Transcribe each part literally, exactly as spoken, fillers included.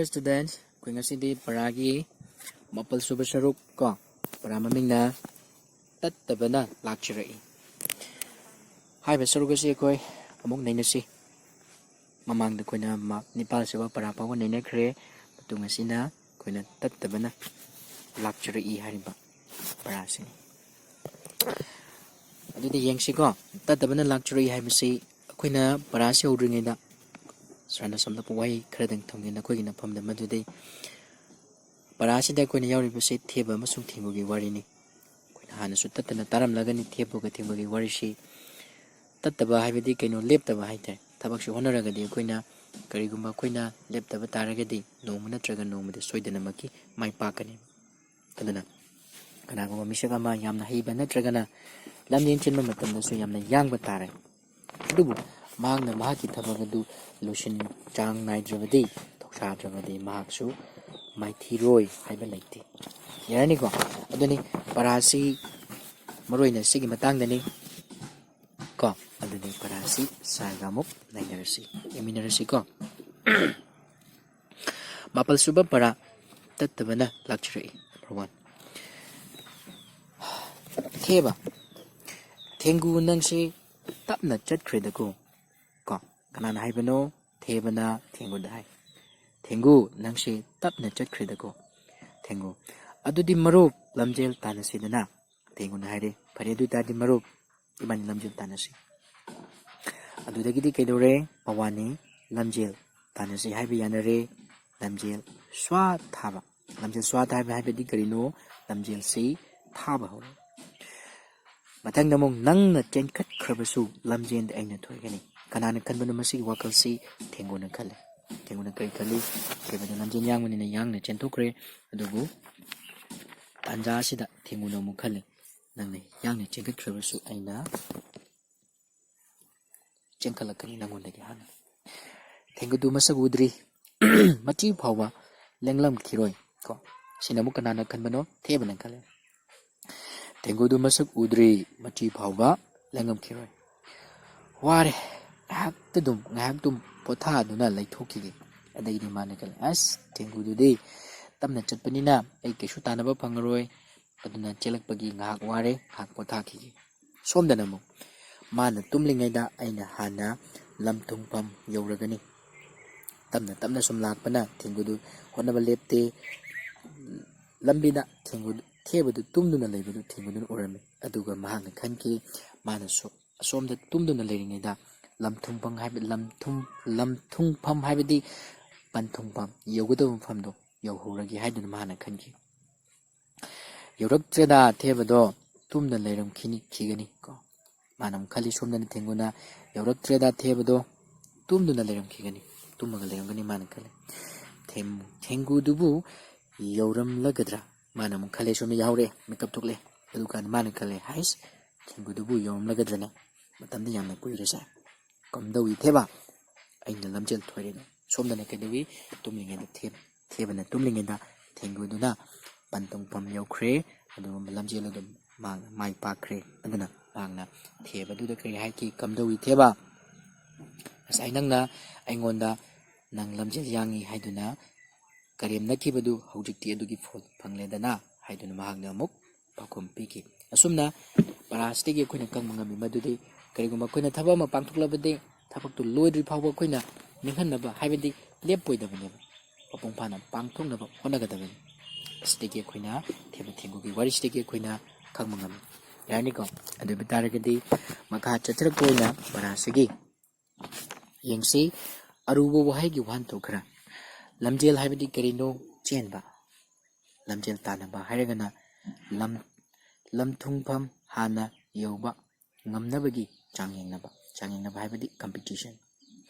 Students, ꯑꯩꯈꯣꯏ ꯉꯁꯤꯗꯤ ꯄꯔꯥꯒꯤ ꯃꯥꯄꯜ ꯁꯨꯕ ꯁꯔꯨꯛ ꯀꯣ, ꯄꯔꯥ ꯃꯃꯤꯡꯅ "ꯇꯠꯇꯕꯅ ꯂꯥꯛꯆꯔꯛꯏ" ꯍꯥꯏꯕ ꯁꯔꯨꯛ ꯑꯁꯤ ꯑꯩꯈꯣꯏ ꯑꯃꯨꯛ ꯅꯩꯅꯁꯤ꯫ ꯃꯃꯥꯡꯗ ꯑꯩꯈꯣꯏꯅ ꯃꯥ-, ꯅꯤꯄꯥꯜ ꯁꯨꯕ ꯄꯔꯥ ꯐꯥꯎꯕ ꯅꯩꯅꯈ꯭ꯔꯦ꯫ ꯃꯇꯨꯡ ꯑꯁꯤꯅ ꯑꯩꯈꯣꯏꯅ "ꯇꯠꯇꯕꯅ ꯂꯥꯛꯆꯔꯛꯏ" ꯍꯥꯏꯔꯤꯕ ꯄꯔꯥ ꯑꯁꯤꯅꯤ꯫ ꯑꯗꯨꯗꯤ ꯌꯦꯡꯁꯤꯀꯣ, "ꯇꯠꯇꯕꯅ ꯂꯥꯛꯆꯔꯛꯏ" ꯍꯥꯏꯕꯁꯤ ꯑꯩꯈꯣꯏꯅ ꯄꯔꯥꯁꯤ ꯍꯧꯗ꯭ꯔꯤꯉꯩꯗ ꯁꯥꯔꯅ ꯁꯝꯂꯞꯄ ꯋꯥꯍꯩ ꯈꯔꯗꯪ ꯊꯝꯒꯦ ꯅꯈꯣꯏꯒꯤ ꯅꯐꯝꯗ꯫ ꯃꯗꯨꯗꯤ ꯄꯔꯥ ꯑꯁꯤꯗ ꯑꯩꯈꯣꯏꯅ ꯌꯥꯎꯔꯤꯕꯁꯤ ꯊꯦꯕ ꯑꯃꯁꯨꯡ ꯊꯦꯡꯒꯨꯒꯤ ꯋꯥꯔꯤꯅꯤ꯫ ꯑꯩꯈꯣꯏꯅ ꯍꯥꯟꯅꯁꯨ ꯇꯠꯇꯅ ꯇꯥꯔꯝꯂꯒꯅꯤ ꯊꯦꯕꯒ ꯊꯦꯡꯒꯨꯒꯤ ꯋꯥꯔꯤꯁꯤ꯫ ꯇꯠꯇꯕ ꯍꯥꯏꯕꯗꯤ ꯀꯩꯅꯣ? ꯂꯦꯞꯇꯕ ꯍꯥꯏꯇꯥꯔꯦ꯫ ꯊꯕꯛꯁꯤ ꯍꯣꯠꯅꯔꯒꯗꯤ ꯑꯩꯈꯣꯏꯅ, ꯀꯔꯤꯒꯨꯝꯕ ꯑꯩꯈꯣꯏꯅ ꯂꯦꯞꯇꯕ ꯇꯥꯔꯒꯗꯤ ꯅꯣꯡꯃ ꯅꯠꯇ꯭ꯔꯒ ꯅꯣꯡꯃꯗꯤ ꯁꯣꯏꯗꯅꯃꯛꯀꯤ ꯃꯥꯏ ꯄꯥꯛꯀꯅꯤ꯫ ꯑꯗꯨꯅ ꯀꯅꯥꯒꯨꯝꯕ ꯃꯤꯁꯛ ꯑꯃ ꯌꯥꯝꯅ ꯍꯩꯕ ꯅꯠꯇ꯭ꯔꯒꯅ ꯂꯝꯖꯦꯟ ꯆꯦꯟꯕ ꯃꯇꯝꯗꯁꯨ ꯌꯥꯝꯅ ꯌꯥꯡꯕ ꯇꯥꯔꯦ꯫ ꯑꯗꯨꯕꯨ ꯃꯍꯥꯛꯅ ꯃꯍꯥꯛꯀꯤ ꯊꯕꯛ ꯑꯗꯨ ꯂꯣꯏꯁꯤꯟ ꯆꯥꯡ ꯅꯥꯏꯗ꯭ꯔꯕꯗꯤ, ꯊꯧꯁꯥꯗ꯭ꯔꯕꯗꯤ ꯃꯍꯥꯛꯁꯨ ꯃꯥꯏꯊꯤꯔꯣꯏ ꯍꯥꯏꯕ ꯂꯩꯇꯦ꯫ ꯌꯥꯔꯅꯤꯀꯣ? ꯑꯗꯨꯅꯤ ꯄꯔꯥꯁꯤ ꯃꯔꯨꯑꯣꯏꯅ ꯁꯤꯒꯤ ꯃꯇꯥꯡꯗꯅꯤ ꯀꯣ꯫ ꯑꯗꯨꯅꯤ ꯄꯔꯥꯁꯤ ꯁꯥꯔꯒ ꯑꯃꯨꯛ ꯅꯩꯅꯔꯁꯤ, ꯌꯦꯡꯃꯤꯟꯅꯔꯁꯤ ꯀꯣ꯫ ꯃꯥꯄꯜ ꯁꯨꯕ ꯄꯔꯥ, "ꯇꯠꯇꯕꯅ ꯂꯥꯛꯆꯔꯛꯏ"꯫ Number one꯫ ꯊꯦꯕ, "ꯊꯦꯡꯒꯨ, ꯅꯪꯁꯦ ꯇꯞꯅ ꯆꯠꯈ꯭ꯔꯦꯗꯀꯣ"꯫ ꯀꯣ, ꯀꯅꯥꯅ ꯍꯥꯏꯕꯅꯣ? ꯊꯦꯕꯅ ꯊꯦꯡꯒꯨꯗ ꯍꯥꯏ꯫ "ꯊꯦꯡꯒꯨ, ꯅꯪꯁꯦ ꯇꯞꯅ ꯆꯠꯈ꯭ꯔꯦꯗꯀꯣ"꯫ ꯊꯦꯡꯒꯨ, "ꯑꯗꯨꯗꯤ ꯃꯔꯨꯞ, ꯂꯝꯖꯦꯜ ꯇꯥꯟꯅꯁꯤꯗꯅ"꯫ ꯊꯦꯡꯒꯨꯅ ꯍꯥꯏꯔꯦ, "ꯐꯔꯦ, ꯑꯗꯨ ꯑꯣꯏ ꯇꯥꯔꯗꯤ ꯃꯔꯨꯞ, ꯏꯕꯥꯅꯤ ꯂꯝꯖꯦꯜ ꯇꯥꯟꯅꯁꯤ"꯫ ꯑꯗꯨꯗꯒꯤꯗꯤ ꯀꯩꯗꯧꯔꯦ? ꯃꯕꯥꯅꯤ ꯂꯝꯖꯦꯜ ꯇꯥꯟꯅꯁꯤ ꯍꯥꯏꯕ ꯌꯥꯅꯔꯦ꯫ ꯂꯝꯖꯦꯜ ꯁ꯭ꯋꯥ ꯊꯥꯕ꯫ ꯂꯝꯖꯦꯜ ꯁ꯭ꯋꯥ ꯊꯥꯕ ꯍꯥꯏꯕꯗꯤ ꯀꯔꯤꯅꯣ? ꯂꯝꯖꯦꯜꯁꯤ ꯊꯥꯕ ꯍꯧꯔꯦ꯫ ꯃꯊꯪꯗ ꯑꯃꯨꯛ, "ꯅꯪꯅ ꯆꯦꯟꯈꯠꯈ꯭ꯔꯕꯁꯨ ꯂꯝꯖꯦꯟꯗ ꯑꯩꯅ ꯊꯣꯏꯒꯅꯤ"꯫ ꯀꯅꯥꯅ ꯈꯟꯕꯅꯣ ꯃꯁꯤꯒꯤ ꯋꯥꯈꯜꯁꯤ? ꯊꯦꯡꯒꯨꯅ ꯈꯜꯂꯤ꯫ ꯊꯦꯡꯒꯨꯅ ꯀꯔꯤ ꯈꯜꯂꯤ? ꯊꯦꯕꯗ ꯂꯝꯖꯦꯜ ꯌꯥꯡꯕꯅꯤꯅ ꯌꯥꯡꯅ ꯆꯦꯟꯊꯣꯛꯈ꯭ꯔꯦ꯫ ꯑꯗꯨꯕꯨ ꯇꯥꯟꯖꯥ ꯑꯁꯤꯗ ꯊꯦꯡꯒꯨꯅ ꯑꯃꯨꯛ ꯈꯜꯂꯤ, "ꯅꯪꯅ ꯌꯥꯡꯅ ꯆꯦꯟꯈꯠꯈ꯭ꯔꯕꯁꯨ ꯑꯩꯅ ꯆꯦꯟꯈꯠꯂꯛꯀꯅꯤ ꯅꯪꯉꯣꯟꯗꯒꯤ ꯍꯥꯟꯅ"꯫ ꯊꯦꯡꯒꯨꯗꯨ ꯃꯁꯛ ꯎꯗ꯭ꯔꯤ, ꯃꯆꯤ ꯐꯥꯎꯕ ꯂꯦꯡꯂꯝꯈꯤꯔꯣꯏ ꯀꯣ꯫ ꯁꯤꯅ ꯑꯃꯨꯛ ꯀꯅꯥꯅ ꯈꯟꯕꯅꯣ? ꯊꯦꯕꯅ ꯈꯜꯂꯦ꯫ "ꯊꯦꯡꯒꯨꯗꯨ ꯃꯁꯛ ꯎꯗ꯭ꯔꯤ, ꯃꯆꯤ ꯐꯥꯎꯕ ꯂꯦꯡꯂꯝꯈꯤꯔꯣꯏ꯫ ꯋꯥꯔꯦ, ꯉꯥꯏꯍꯥꯛꯇ ꯑꯗꯨꯝ, ꯉꯥꯏꯍꯥꯛꯇꯨꯝ ꯄꯣꯊꯥꯗꯨꯅ ꯂꯩꯊꯣꯛꯈꯤꯒꯦ"꯫ ꯑꯗꯩꯗꯤ ꯃꯥꯅ ꯈꯜꯂꯦ, "ꯑꯁ, ꯊꯦꯡꯒꯨꯗꯨꯗꯤ ꯇꯞꯅ ꯆꯠꯄꯅꯤꯅ ꯑꯩ ꯀꯩꯁꯨ ꯇꯥꯟꯅꯕ ꯐꯪꯉꯔꯣꯏ, ꯑꯗꯨꯅ ꯆꯦꯜꯂꯛꯄꯒꯤ ꯉꯥꯏꯍꯥꯛ ꯋꯥꯔꯦ, ꯉꯥꯏꯍꯥꯛ ꯄꯣꯊꯥꯈꯤꯒꯦ"꯫ ꯁꯣꯝꯗꯅ ꯑꯃꯨꯛ ꯃꯥꯅ ꯇꯨꯝꯂꯤꯉꯩꯗ ꯑꯩꯅ ꯍꯥꯟꯅ ꯂꯝ ꯊꯨꯡꯐꯝ ꯌꯧꯔꯒꯅꯤ꯫ ꯇꯞꯅ ꯇꯞꯅ ꯁꯨꯝ ꯂꯥꯛꯄꯅ ꯊꯦꯡꯒꯨꯗꯨ ꯍꯣꯠꯅꯕ ꯂꯦꯞꯇꯦ꯫ ꯂꯝꯕꯤꯗ ꯊꯦꯡꯒꯨ-, ꯊꯦꯕꯗꯨ ꯇꯨꯝꯗꯨꯅ ꯂꯩꯕꯗꯨ ꯊꯦꯡꯒꯨꯗꯨꯅ ꯎꯔꯝꯃꯤ꯫ ꯑꯗꯨꯒ ꯃꯍꯥꯛꯅ ꯈꯟꯈꯤ, ꯃꯥꯅꯁꯨ ꯑꯁꯣꯝꯗ ꯇꯨꯝꯗꯨꯅ ꯂꯩꯔꯤꯉꯩꯗ ꯂꯝ ꯊꯨꯡꯐꯝ ꯍꯥꯏꯕ, ꯂꯝ ꯊꯨꯡ-, ꯂꯝ ꯊꯨꯡꯐꯝ ꯍꯥꯏꯕꯗꯤ ꯄꯟꯊꯨꯡꯐꯝ, ꯌꯧꯒꯗꯕ ꯃꯐꯝꯗꯣ ꯌꯧꯍꯧꯔꯒꯦ ꯍꯥꯏꯗꯨꯅ ꯃꯍꯥꯛꯅ ꯈꯟꯈꯤ꯫ ꯌꯧꯔꯛꯇ꯭ꯔꯦꯗ ꯊꯦꯕꯗꯣ, ꯇꯨꯝꯗꯨꯅ ꯂꯩꯔꯝꯈꯤꯅꯤ, ꯈꯤꯒꯅꯤ ꯀꯣ꯫ ꯃꯥꯅ ꯑꯃꯨꯛ ꯈꯜꯂꯤ, ꯁꯣꯝꯗꯅ ꯊꯦꯡꯒꯨꯅ, "ꯌꯧꯔꯛꯇ꯭ꯔꯦꯗ ꯊꯦꯕꯗꯣ, ꯇꯨꯝꯗꯨꯅ ꯂꯩꯔꯝꯈꯤꯒꯅꯤ, ꯇꯨꯝꯃꯒ ꯂꯩꯔꯝꯒꯅꯤ", ꯃꯥꯅ ꯈꯜꯂꯤ꯫ ꯊꯦꯡ-, ꯊꯦꯡꯒꯨꯗꯨꯕꯨ ꯌꯧꯔꯝꯂꯒꯗ꯭ꯔꯥ? ꯃꯥꯅ ꯑꯃꯨꯛ ꯈꯜꯂꯦ, ꯁꯣꯝꯗ ꯌꯥꯍꯧꯔꯛꯑꯦ, ꯃꯤꯀꯞ ꯊꯣꯛꯂꯛꯑꯦ꯫ ꯑꯗꯨꯀꯥꯟꯗ ꯃꯥꯅ ꯈꯜꯂꯦ, "ꯍꯥꯏꯁ, ꯊꯦꯡꯒꯨꯗꯨꯕꯨ ꯌꯧꯔꯝꯂꯒꯗ꯭ꯔꯅꯦ? ꯃꯇꯝꯗꯤ ꯌꯥꯝꯅ ꯀꯨꯏꯔꯦꯁꯦ꯫ ꯀꯝꯗꯧꯏ ꯊꯦꯕ? ꯑꯩꯅ ꯂꯝꯖꯦꯜ ꯊꯣꯏꯔꯦꯅꯦ"꯫ ꯁꯣꯝꯗꯅ ꯀꯩꯗꯧꯏ? ꯇꯨꯝꯂꯤꯉꯩꯗ ꯊꯦ-, ꯊꯦꯕꯅ ꯇꯨꯝꯂꯤꯉꯩꯗ ꯊꯦꯡꯒꯨꯗꯨꯅ ꯄꯟꯊꯨꯡꯐꯝ ꯌꯧꯈ꯭ꯔꯦ꯫ ꯑꯗꯨꯒꯨꯝꯕ ꯂꯝꯖꯦꯜ ꯑꯗꯨꯝ ꯃꯍꯥꯛꯅ ꯃꯥꯏ ꯄꯥꯛꯈ꯭ꯔꯦ꯫ ꯑꯗꯨꯅ ꯃꯍꯥꯛꯅ ꯊꯦꯕꯗꯨꯗ ꯀꯔꯤ ꯍꯥꯏꯈꯤ? "ꯀꯝꯗꯧꯏ ꯊꯦꯕ? ꯉꯁꯥꯏ ꯅꯪꯅ ꯑꯩꯉꯣꯟꯗ ꯅꯪ ꯂꯝꯖꯦꯜ ꯌꯥꯡꯏ ꯍꯥꯏꯗꯨꯅ ꯀꯔꯦꯝꯅꯈꯤꯕꯗꯨ ꯍꯧꯖꯤꯛꯇꯤ ꯑꯗꯨꯒꯤ ꯐꯣꯜ ꯐꯪꯂꯦꯗꯅ" ꯍꯥꯏꯗꯨꯅ ꯃꯍꯥꯛꯅ ꯑꯃꯨꯛ ꯄꯥꯎꯈꯨꯝ ꯄꯤꯈꯤ꯫ ꯑꯁꯨꯝꯅ ꯄꯔꯥ ꯑꯁꯤꯗꯒꯤ ꯑꯩꯈꯣꯏꯅ ꯈꯪꯕ ꯉꯝꯃꯤ ꯃꯗꯨꯗꯤ ꯀꯔꯤꯒꯨꯝꯕ ꯑꯩꯈꯣꯏꯅ ꯊꯕꯛ ꯑꯃ ꯄꯥꯡꯊꯣꯛꯂꯕꯗꯤ ꯊꯕꯛꯇꯨ ꯂꯣꯏꯗ꯭ꯔꯤ ꯐꯥꯎꯕ ꯑꯩꯈꯣꯏꯅ ꯅꯤꯡꯍꯟꯅꯕ, ꯍꯥꯏꯕꯗꯤ ꯂꯦꯞꯄꯣꯏꯗꯕꯅꯦꯕ, ꯃꯄꯨꯡ ꯐꯥꯅ ꯄꯥꯡꯊꯣꯛꯅꯕ ꯍꯣꯠꯅꯒꯗꯕꯅꯤ꯫ ꯑꯁꯤꯗꯒꯤ ꯑꯩꯈꯣꯏꯅ ꯊꯦꯕ ꯊꯦꯡꯒꯨꯒꯤ ꯋꯥꯔꯤꯁꯤꯗꯒꯤ ꯑꯩꯈꯣꯏꯅ ꯈꯪꯕ ꯉꯝꯃꯤ꯫ ꯌꯥꯔꯅꯤꯀꯣ? ꯑꯗꯨ ꯑꯣꯏꯕ ꯇꯥꯔꯒꯗꯤ ꯃꯈꯥ ꯆꯠꯊꯔꯛꯄ ꯑꯣꯏꯅ ꯄꯔꯥ ꯑꯁꯤꯒꯤ ꯌꯦꯡꯁꯤ꯫ ꯑꯔꯨꯕ ꯋꯥꯍꯩꯒꯤ ꯋꯥꯍꯟꯊꯣꯛ ꯈꯔ꯫ ꯂꯝꯖꯦꯜ ꯍꯥꯏꯕꯗꯤ ꯀꯔꯤꯅꯣ? ꯆꯦꯟꯕ꯫ ꯂꯝꯖꯦꯜ ꯇꯥꯟꯅꯕ ꯍꯥꯏꯔꯒꯅ ꯂꯝ, ꯂꯝ ꯊꯨꯡꯐꯝ ꯍꯥꯟꯅ ꯌꯧꯕ ꯉꯝꯅꯕꯒꯤ ꯆꯥꯡꯌꯦꯡꯅꯕ꯫ ꯆꯥꯡꯌꯦꯡꯅꯕ ꯍꯥꯏꯕꯗꯤ competition꯫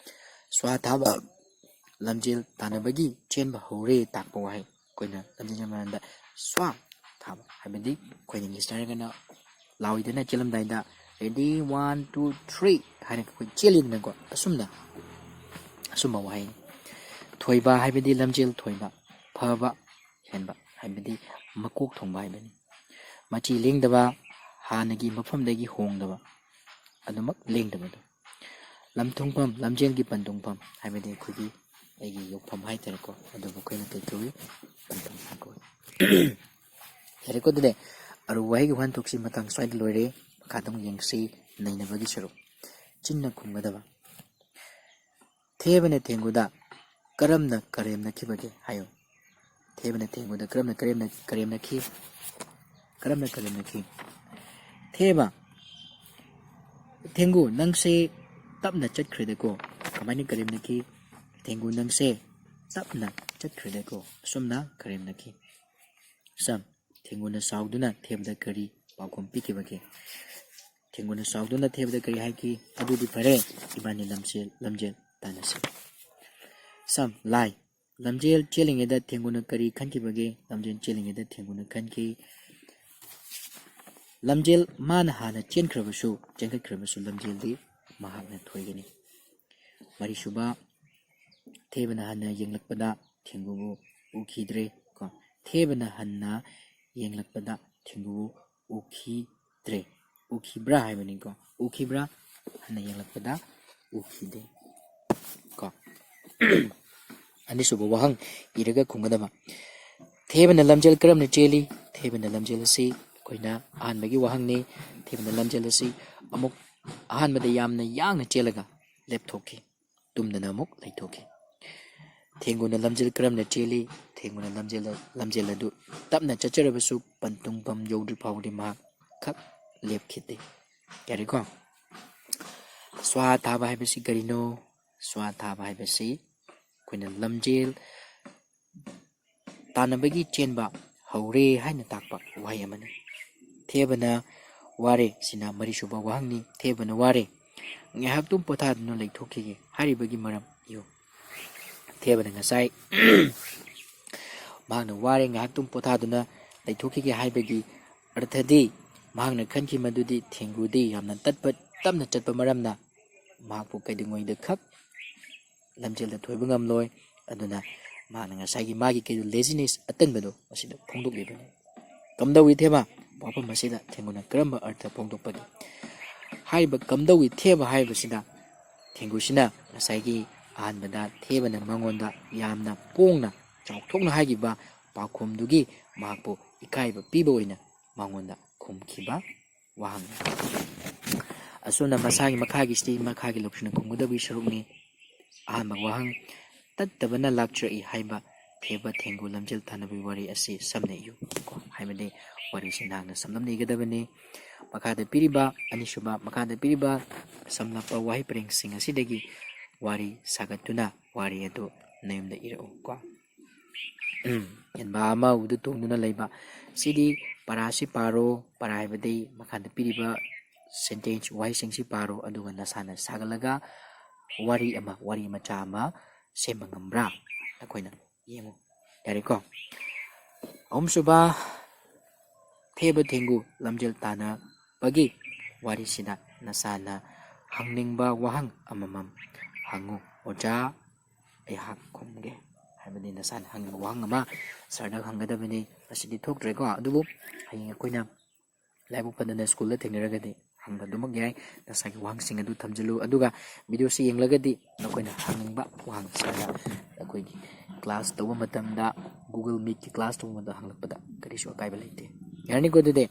ꯁ꯭ꯋꯥ ꯊꯥꯕ, ꯂꯝꯖꯦꯜ ꯇꯥꯟꯅꯕꯒꯤ ꯆꯦꯟꯕ ꯍꯧꯔꯦ ꯇꯥꯛꯄ ꯋꯥꯍꯩ꯫ ꯑꯩꯈꯣꯏꯅ ꯂꯝꯖꯦꯜ ꯆꯦꯟꯕ ꯃꯇꯝꯗ ꯁ꯭ꯋꯥ ꯊꯥꯕ ꯍꯥꯏꯕꯗꯤ ꯑꯩꯈꯣꯏꯅ English ꯍꯥꯏꯔꯒꯅ ꯂꯥꯎꯏꯗꯅ ꯆꯦꯜꯂꯝꯗꯥꯏꯗ, "Ready, one, two, three" ꯍꯥꯏꯅ ꯑꯩꯈꯣꯏ ꯆꯦꯜꯂꯤꯗꯅꯀꯣ꯫ ꯑꯁꯨꯝꯅ, ꯑꯁꯨꯝꯕ ꯋꯥꯍꯩꯅꯤ꯫ ꯊꯣꯏꯕ ꯍꯥꯏꯕꯗꯤ ꯂꯝꯖꯦꯜ ꯊꯣꯏꯕ, ꯐꯕ ꯍꯦꯟꯕ ꯍꯥꯏꯕꯗꯤ ꯃꯀꯣꯛ ꯊꯣꯡꯕ ꯍꯥꯏꯕꯅꯤ꯫ ꯃꯆꯤ ꯂꯦꯡꯗꯕ, ꯍꯥꯟꯅꯒꯤ ꯃꯐꯝꯗꯒꯤ ꯍꯣꯡꯗꯕ, ꯑꯗꯨꯃꯛ ꯂꯦꯡꯗꯕꯗꯣ꯫ ꯂꯝꯊꯨꯡꯐꯝ, ꯂꯝꯖꯦꯜꯒꯤ ꯄꯟꯊꯨꯡꯐꯝ ꯍꯥꯏꯕꯗꯤ ꯑꯩꯈꯣꯏꯒꯤ ꯑꯩꯒꯤ ꯌꯣꯛꯐꯝ ꯍꯥꯏꯇꯥꯔꯦꯀꯣ, ꯑꯗꯨꯕꯨ ꯑꯩꯈꯣꯏꯅ ꯀꯩ ꯀꯧꯏ? ꯄꯟꯊꯨꯡꯐꯝ ꯀꯧꯏ꯫ ꯌꯥꯔꯦꯀꯣ, ꯑꯗꯨꯗꯤ ꯑꯔꯨꯕ ꯋꯥꯍꯩꯒꯤ ꯋꯥꯍꯟꯊꯣꯛꯁꯤ ꯃꯇꯥꯡ ꯁ꯭ꯋꯥꯏꯗ ꯂꯣꯏꯔꯦ꯫ ꯃꯈꯥꯗ ꯑꯃꯨꯛ ꯌꯦꯡꯁꯤ ꯅꯩꯅꯕꯒꯤ ꯁꯔꯨꯛ꯫ ꯆꯤꯟꯅ ꯈꯨꯝꯒꯗꯕ꯫ ꯊꯦꯕꯅ ꯊꯦꯡꯒꯨꯗ ꯀꯔꯝꯅ ꯀꯔꯦꯝꯅꯈꯤꯕꯒꯦ ꯍꯥꯏꯌꯨ꯫ ꯊꯦꯕꯅ ꯊꯦꯡꯒꯨꯗ ꯀꯔꯝꯅ ꯀꯔꯦꯝꯅ-, ꯀꯔꯦꯝꯅꯈꯤ? ꯀꯔꯝꯅ ꯀꯔꯦꯝꯅꯈꯤ? ꯊꯦꯕ, "ꯊꯦꯡꯒꯨ, ꯅꯪꯁꯦ ꯇꯞꯅ ꯆꯠꯈ꯭ꯔꯦꯗꯀꯣ"꯫ ꯀꯃꯥꯏꯅ ꯀꯔꯦꯝꯅꯈꯤ? "ꯊꯦꯡꯒꯨ, ꯅꯪꯁꯦ ꯇꯞꯅ ꯆꯠꯈ꯭ꯔꯦꯗꯀꯣ"꯫ ꯑꯁꯨꯝꯅ ꯀꯔꯦꯝꯅꯈꯤ꯫ ꯁꯝ, ꯊꯦꯡꯒꯨꯅ ꯁꯥꯎꯗꯨꯅ ꯊꯦꯕꯗ ꯀꯔꯤ ꯄꯥꯎꯈꯨꯝ ꯄꯤꯈꯤꯕꯒꯦ? ꯊꯦꯡꯒꯨꯅ ꯁꯥꯎꯗꯨꯅ ꯊꯦꯕꯗ ꯀꯔꯤ ꯍꯥꯏꯈꯤ? "ꯑꯗꯨꯗꯤ ꯐꯔꯦ, ꯏꯕꯥꯅꯤ ꯂꯝꯁꯦ-, ꯂꯝꯖꯦꯜ ꯇꯥꯟꯅꯁꯤ"꯫ ꯁꯝ, ꯂꯥꯏ, ꯂꯝꯖꯦꯜ ꯆꯦꯜꯂꯤꯉꯩꯗ ꯊꯦꯡꯒꯨꯅ ꯀꯔꯤ ꯈꯟꯈꯤꯕꯒꯦ? ꯂꯝꯖꯦꯜ ꯆꯦꯜꯂꯤꯉꯩꯗ ꯊꯦꯡꯒꯨꯅ ꯈꯟꯈꯤ, ꯂꯝꯖꯦꯜ ꯃꯥꯅ ꯍꯥꯟꯅ ꯆꯦꯟꯈ꯭ꯔꯕꯁꯨ, ꯆꯦꯟꯈꯠꯈ꯭ꯔꯕꯁꯨ ꯂꯝꯖꯦꯜꯗꯤ ꯃꯍꯥꯛꯅ ꯊꯣꯏꯒꯅꯤ꯫ ꯃꯔꯤꯁꯨꯕ, ꯊꯦꯕꯅ ꯍꯟꯅ ꯌꯦꯡꯂꯛꯄꯗ ꯊꯦꯡꯒꯨꯕꯨ ꯎꯈꯤꯗ꯭ꯔꯦ꯫ ꯀꯣ, ꯊꯦꯕꯅ ꯍꯟꯅ ꯌꯦꯡꯂꯛꯄꯗ ꯊꯦꯡꯒꯨꯕꯨ ꯎꯈꯤꯗ꯭ꯔꯦ꯫ ꯎꯈꯤꯕ꯭ꯔꯥ ꯍꯥꯏꯕꯅꯤꯀꯣ꯫ ꯎꯈꯤꯕ꯭ꯔꯥ? ꯍꯟꯅ ꯌꯦꯡꯂꯛꯄꯗ ꯎꯈꯤꯗꯦ꯫ ꯀꯣ꯫ ꯑꯅꯤꯁꯨꯕ ꯋꯥꯍꯪ ꯏꯔꯒ ꯈꯨꯝꯒꯗꯕ꯫ ꯊꯦꯕꯅ ꯂꯝꯖꯦꯜ ꯀꯔꯝꯅ ꯆꯦꯜꯂꯤ? ꯊꯦꯕꯅ ꯂꯝꯖꯦꯜ ꯑꯁꯤ ꯑꯩꯈꯣꯏꯅ ꯑꯍꯥꯟꯕꯒꯤ ꯋꯥꯍꯪꯅꯤ꯫ ꯊꯦꯕꯅ ꯂꯝꯖꯦꯜ ꯑꯁꯤ ꯑꯃꯨꯛ ꯑꯍꯥꯟꯕꯗ ꯌꯥꯝꯅ ꯌꯥꯡꯅ ꯆꯦꯜꯂꯒ ꯂꯦꯞꯊꯣꯛꯈꯤ꯫ ꯇꯨꯝꯗꯅ ꯑꯃꯨꯛ ꯂꯩꯊꯣꯛꯈꯤ꯫ ꯊꯦꯡꯒꯨꯅ ꯂꯝꯖꯦꯜ ꯀꯔꯝꯅ ꯆꯦꯜꯂꯤ? ꯊꯦꯡꯒꯨꯅ ꯂꯝꯖꯦꯜ, ꯂꯝꯖꯦꯜ ꯑꯗꯨ ꯇꯞꯅ ꯆꯠꯆꯔꯕꯁꯨ ꯄꯟꯊꯨꯡꯐꯝ ꯌꯧꯗ꯭ꯔꯤ ꯐꯥꯎꯕꯗꯤ ꯃꯍꯥꯛ ꯈꯛ ꯂꯦꯞꯈꯤꯗꯦ꯫ ꯌꯥꯔꯦꯀꯣ? ꯁ꯭ꯋꯥ ꯊꯥꯕ ꯍꯥꯏꯕꯁꯤ ꯀꯔꯤꯅꯣ? ꯁ꯭ꯋꯥ ꯊꯥꯕ ꯍꯥꯏꯕꯁꯤ ꯑꯩꯈꯣꯏꯅ ꯂꯝꯖꯦꯜ ꯇꯥꯟꯅꯕꯒꯤ ꯆꯦꯟꯕ ꯍꯧꯔꯦ ꯍꯥꯏꯅ ꯇꯥꯛꯄ ꯋꯥꯍꯩ ꯑꯃꯅꯤ꯫ ꯊꯦꯕꯅ ꯋꯥꯔꯦ꯫ ꯁꯤꯅ ꯃꯔꯤꯁꯨꯕ ꯋꯥꯍꯪꯅꯤ꯫ ꯊꯦꯕꯅ ꯋꯥꯔꯦ꯫ ꯉꯥꯏꯍꯥꯛꯇꯨꯝ ꯄꯣꯊꯥꯗꯨꯅ ꯂꯩꯊꯣꯛꯈꯤꯒꯦ꯫ ꯍꯥꯏꯔꯤꯕꯒꯤ ꯃꯔꯝ ꯏꯌꯨ꯫ ꯊꯦꯕꯅ ꯉꯁꯥꯏ ꯃꯍꯥꯛꯅ ꯋꯥꯔꯦ, ꯉꯥꯏꯍꯥꯛꯇꯨꯝ ꯄꯣꯊꯥꯗꯨꯅ ꯂꯩꯊꯣꯛꯈꯤꯒꯦ ꯍꯥꯏꯕꯒꯤ ꯑꯔꯊꯗꯤ, ꯃꯍꯥꯛꯅ ꯈꯟꯈꯤ ꯃꯗꯨꯗꯤ ꯊꯦꯡꯒꯨꯗꯤ ꯌꯥꯝꯅ ꯇꯠꯄ, ꯇꯞꯅ ꯆꯠꯄ ꯃꯔꯝꯅ ꯃꯍꯥꯛꯄꯨ ꯀꯩꯗꯧꯉꯩꯗ ꯈꯛ ꯂꯝꯖꯦꯜꯗ ꯊꯣꯏꯕ ꯉꯝꯂꯣꯏ꯫ ꯑꯗꯨꯅ ꯃꯍꯥꯛꯅ ꯉꯁꯥꯏꯒꯤ ꯃꯥꯒꯤ ꯀꯩꯗꯣ, laziness, ꯑꯇꯟꯕꯗꯣ, ꯃꯁꯤꯗ ꯐꯣꯡꯗꯣꯛꯂꯤꯕꯅꯤ꯫ ꯀꯝꯗꯧꯏ ꯊꯦꯕ? ꯋꯥꯐꯝ ꯑꯁꯤꯗ ꯊꯦꯡꯒꯨꯅ ꯀꯔꯝꯕ ꯑꯔꯊ ꯐꯣꯡꯗꯣꯛꯄꯒꯦ? ꯍꯥꯏꯔꯤꯕ ꯀꯝꯗꯧꯏ ꯊꯦꯕ ꯍꯥꯏꯕꯁꯤꯗ ꯊꯦꯡꯒꯨꯁꯤꯅ ꯉꯁꯥꯏꯒꯤ ꯑꯍꯥꯟꯕꯗ ꯊꯦꯕꯅ ꯃꯉꯣꯟꯗ ꯌꯥꯝꯅ ꯄꯣꯡꯅ ꯆꯥꯎꯊꯣꯛꯅ ꯍꯥꯏꯈꯤꯕ ꯄꯥꯎꯈꯨꯝꯗꯨꯒꯤ ꯃꯍꯥꯛꯄꯨ ꯏꯀꯥꯏꯕ ꯄꯤꯕ ꯑꯣꯏꯅ ꯃꯉꯣꯟꯗ ꯈꯨꯝꯈꯤꯕ ꯋꯥꯍꯪꯅꯤ꯫ ꯑꯁꯨꯝꯅ ꯃꯁꯥꯒꯤ ꯃꯈꯥꯒꯤꯁꯤꯗꯤ ꯃꯈꯥꯒꯤ ꯂꯧꯁꯤꯡꯅ ꯈꯨꯝꯒꯗꯕꯒꯤ ꯁꯔꯨꯛꯅꯤ꯫ ꯑꯍꯥꯟꯕ ꯋꯥꯍꯪ, ꯇꯠꯇꯕꯅ ꯂꯥꯛꯆꯔꯛꯏ ꯍꯥꯏꯕ ꯊꯦꯕ ꯊꯦꯡꯒꯨ ꯂꯝꯖꯦꯜ ꯇꯥꯟꯅꯕꯒꯤ ꯋꯥꯔꯤ ꯑꯁꯤ ꯁꯝꯅ ꯏꯌꯨ ꯀꯣ, ꯍꯥꯏꯕꯗꯤ ꯋꯥꯔꯤꯁꯤ ꯅꯍꯥꯛꯅ ꯁꯝꯂꯞꯅ ꯏꯒꯗꯕꯅꯤ꯫ ꯃꯈꯥꯗ ꯄꯤꯔꯤꯕ, ꯑꯅꯤꯁꯨꯕ, ꯃꯈꯥꯗ ꯄꯤꯔꯤꯕ ꯁꯝꯂꯞꯄ ꯋꯥꯍꯩ ꯄꯔꯦꯡꯁꯤꯡ ꯑꯁꯤꯗꯒꯤ ꯋꯥꯔꯤ ꯁꯥꯒꯠꯇꯨꯅ ꯋꯥꯔꯤ ꯑꯗꯨ ꯅꯌꯨꯝꯗ ꯏꯔꯛꯎ ꯀꯣ꯫ ꯎꯝ, ꯌꯦꯟꯕꯥ ꯑꯃ ꯎꯗ ꯇꯣꯡꯗꯨꯅ ꯂꯩꯕ꯫ ꯁꯤꯗꯤ ꯄꯔꯥꯁꯤ ꯄꯥꯔꯣ꯫ ꯄꯔꯥ ꯍꯥꯏꯕꯗꯤ ꯃꯈꯥꯗ ꯄꯤꯔꯤꯕ sentence, ꯋꯥꯍꯩꯁꯤꯡꯁꯤ ꯄꯥꯔꯣ, ꯑꯗꯨꯒ ꯅꯁꯥꯅ ꯁꯥꯒꯠꯂꯒ ꯋꯥꯔꯤ ꯑꯃ, ꯋꯥꯔꯤ ꯃꯆꯥ ꯑꯃ ꯁꯦꯝꯕ ꯉꯝꯕ꯭ꯔꯥ? ꯅꯈꯣꯏꯅ ꯌꯦꯡꯉꯨ꯫ ꯌꯥꯔꯦꯀꯣ? ꯑꯍꯨꯝꯁꯨꯕ, ꯊꯦꯕ ꯊꯦꯡꯒꯨ ꯂꯝꯖꯦꯜ ꯇꯥꯟꯅꯕꯒꯤ ꯋꯥꯔꯤꯁꯤꯗ ꯅꯁꯥꯅ ꯍꯪꯅꯤꯡꯕ ꯋꯥꯍꯪ ꯑꯃꯃꯝ ꯍꯪꯉꯨ꯫ "ꯑꯣꯖꯥ, ꯑꯩꯍꯥꯛ ꯈꯨꯝꯒꯦ" ꯍꯥꯏꯕꯗꯤ ꯅꯁꯥꯅ ꯍꯪꯅꯤꯡꯕ ꯋꯥꯍꯪ ꯑꯃ ꯁꯥꯔꯗ ꯍꯪꯒꯗꯕꯅꯤ꯫ ꯉꯁꯤꯗꯤ ꯊꯣꯛꯇ꯭ꯔꯦꯀꯣ, ꯑꯗꯨꯕꯨ ꯍꯌꯦꯡ ꯑꯩꯈꯣꯏꯅ ꯂꯥꯏꯕꯛ ꯐꯗꯅ ꯁ꯭ꯀꯨꯜꯗ ꯊꯦꯡꯅꯔꯒꯗꯤ ꯍꯪꯕ ꯑꯗꯨꯃꯛ ꯌꯥꯏ꯫ ꯅꯁꯥꯒꯤ ꯋꯥꯍꯪꯁꯤꯡ ꯑꯗꯨ ꯊꯝꯖꯤꯜꯂꯨ, ꯑꯗꯨꯒ ꯚꯤꯗꯤꯑꯣꯁꯤ ꯌꯦꯡꯂꯒꯗꯤ ꯅꯈꯣꯏꯅ ꯍꯪꯅꯤꯡꯕ ꯋꯥꯍꯪ ꯁꯥꯔꯗ ꯑꯩꯈꯣꯏꯒꯤ ꯀ꯭ꯂꯥꯁ ꯇꯧꯕ ꯃꯇꯝꯗ, Google Meetꯀꯤ ꯀ꯭ꯂꯥꯁ ꯇꯧꯕ ꯃꯇꯝꯗ ꯍꯪꯂꯛꯄꯗ ꯀꯔꯤꯁꯨ ꯑꯀꯥꯏꯕ ꯂꯩꯇꯦ꯫ ꯌꯥꯔꯅꯤꯀꯣ? ꯑꯗꯨꯗꯤ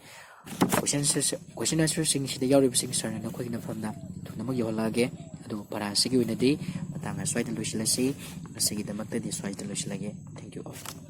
question answer, question answerꯁꯤꯡ ꯁꯤꯗ ꯌꯥꯎꯔꯤꯕꯁꯤꯡ ꯁꯥꯔꯅ ꯅꯈꯣꯏꯒꯤ ꯅꯐꯝꯗ ꯊꯨꯅꯃꯛ ꯌꯧꯍꯜꯂꯛꯑꯒꯦ꯫ ꯑꯗꯨꯕꯨ ꯄꯔꯥ ꯑꯁꯤꯒꯤ ꯑꯣꯏꯅꯗꯤ ꯃꯇꯥꯡ ꯑꯁ꯭ꯋꯥꯏꯗ ꯂꯣꯏꯁꯤꯜꯂꯁꯤ꯫ ꯉꯁꯤꯒꯤꯗꯃꯛꯇꯗꯤ ꯁ꯭ꯋꯥꯏꯗ ꯂꯣꯏꯁꯤꯜꯂꯒꯦ꯫ Thank you all.